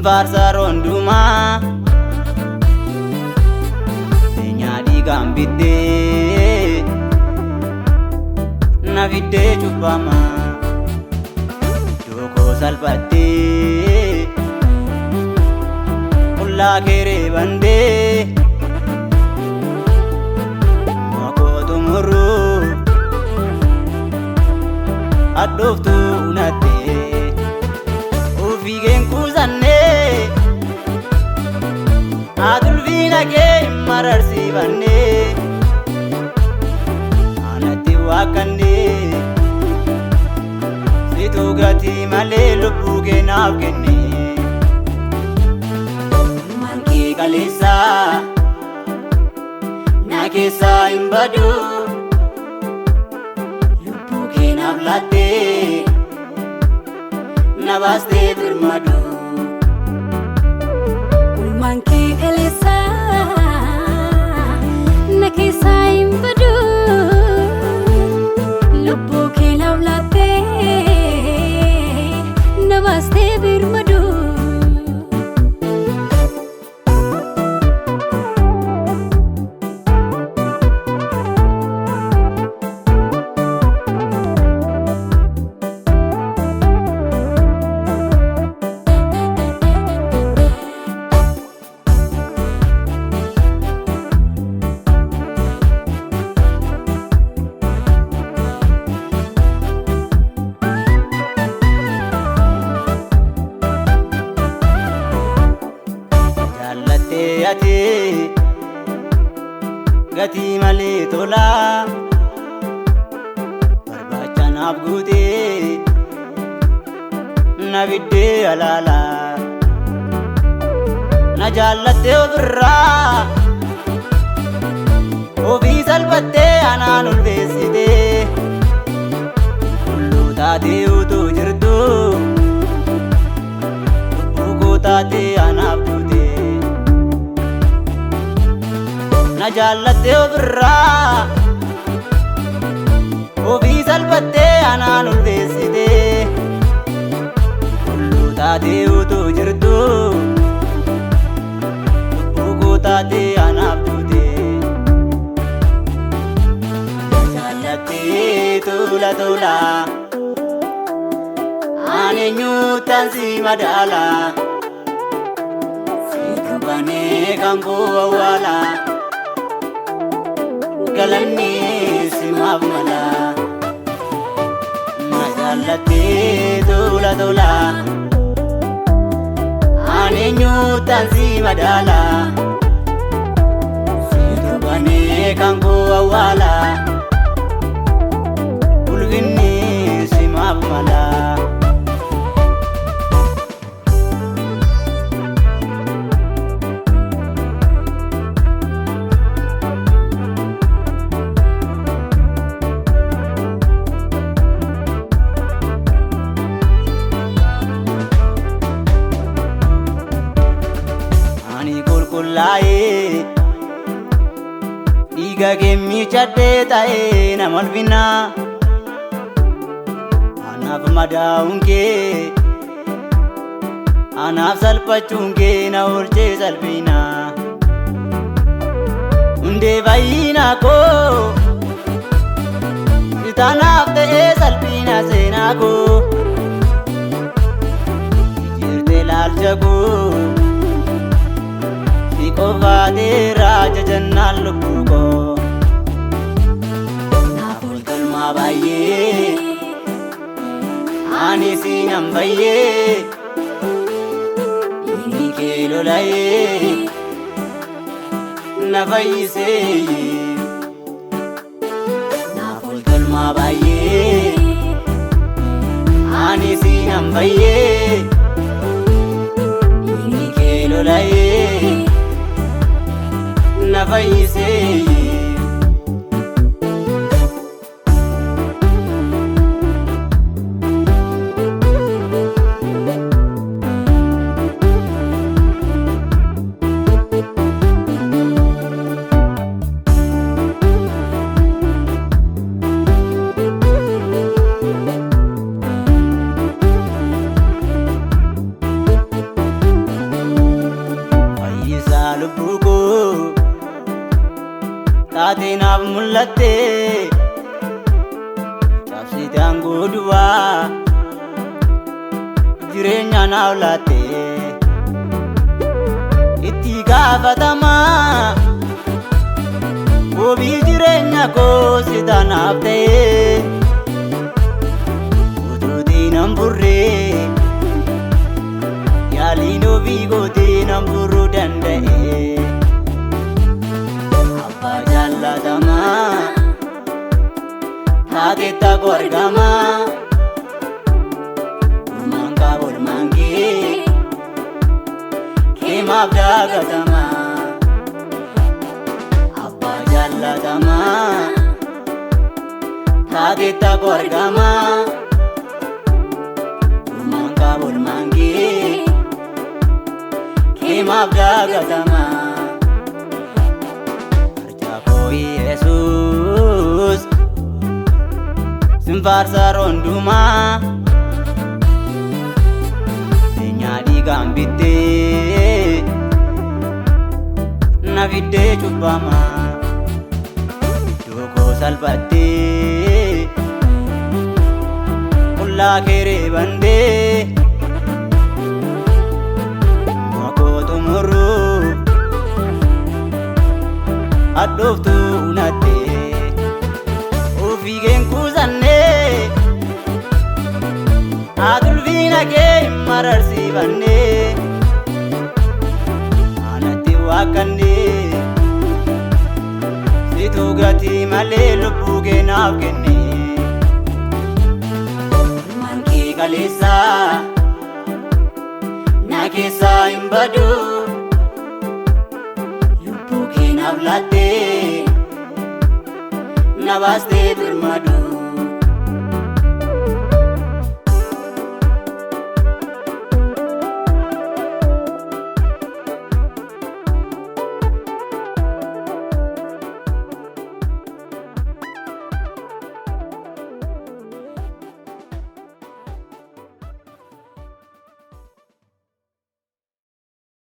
Sin faarsa roondumaa Beenyaa dhiigaan bittee na fiddee cubbamaa Iddoo koo salphattee qullaa kee reebandee Makoo xumuruu hadhooftuu nattee ofii keen kuusannee haatulfiina kee hin mararsiifannee anatti waaqannee situ gatii malee lubbuu kee naaf kenne. Ilmaan kee kaleessaa na keessaa hin badu lubbuu kee naaf laattee na baastee birmadu. Ulmaan kee kaleessaa na keessaa hin badu. Lubbuu kee naaf laattee na baastee birmadu. Jaallattee ati gatii malee tolaa barbaacha naaf guutee na biddee alaalaa na jaallattee ofirraa ofii salphattee anaan ulfeessitee qulqulluu taatee utuu jirtu lubbuu koo taatee anaaf duute. Na jaallattee ofirraa ofii salphattee anaan ulfeessitee qulqulluu taatee utuu jirtu lubbuu koo taatee anaaf duute. Na jaallattee tola tola ani eenyuutan si madaala situ banee kan koo awwaala. Galanni simaaf mala na jaallattee tola tola ani eenyuutan si madaala situ banee kan koo awwaala ulfinni simaaf mala. Ani qulqullaa'ee dhiiga kee miicadhee ta'ee nama ulfinaa anaaf madaa'uun kee anaaf salphachuun kee na oolchee salphinaa hundee fayyinaa koo sitaanaaf ta'ee salphina seenaa koo jijjiirtee laalcha koo si qofaatee raaja jennaan lubbuu koo naaf ol galmaa baay'ee ani sinan bayyee dhiigni kee lola'ee na fayyisee naaf ol galmaa baay'ee ani sinan bayyee dhiigni kee lola'ee na fayyisee. Naaf mul'atte cabsite aangoo duwwaa jireenya naaf laatte itti gaafatamaa wabii jireenya koo si tanaaf ta'e utuutii nan burree yaaliin ofii gootii nan burruu danda'e. Abbaa jaallatamaa taateetta koo argamaa Olmaan qaba olmaan kee keemaaf daagatamaa. Abbaa jaallatamaa taateetta koo argamaa Olmaan qaba olmaan kee keemaaf daagatamaa. Arjaa koo Yesuus sin faarsa roondumaa Beenyaa dhiigaan bittee na fiddee cubbamaa Iddoo koo salphattee qullaa kee reebantee Du'a koo xumuruuf hadhooftuu nattee ofii keen kuusannee haatulfiina kee hin mararsiifannee anatti waaqannee situu gatii malee lubbuu kee naaf kenne. Ilmaan kee kaleessaa na keessaa hin badu lubbuu kee naaf laattee na baastee birmadu.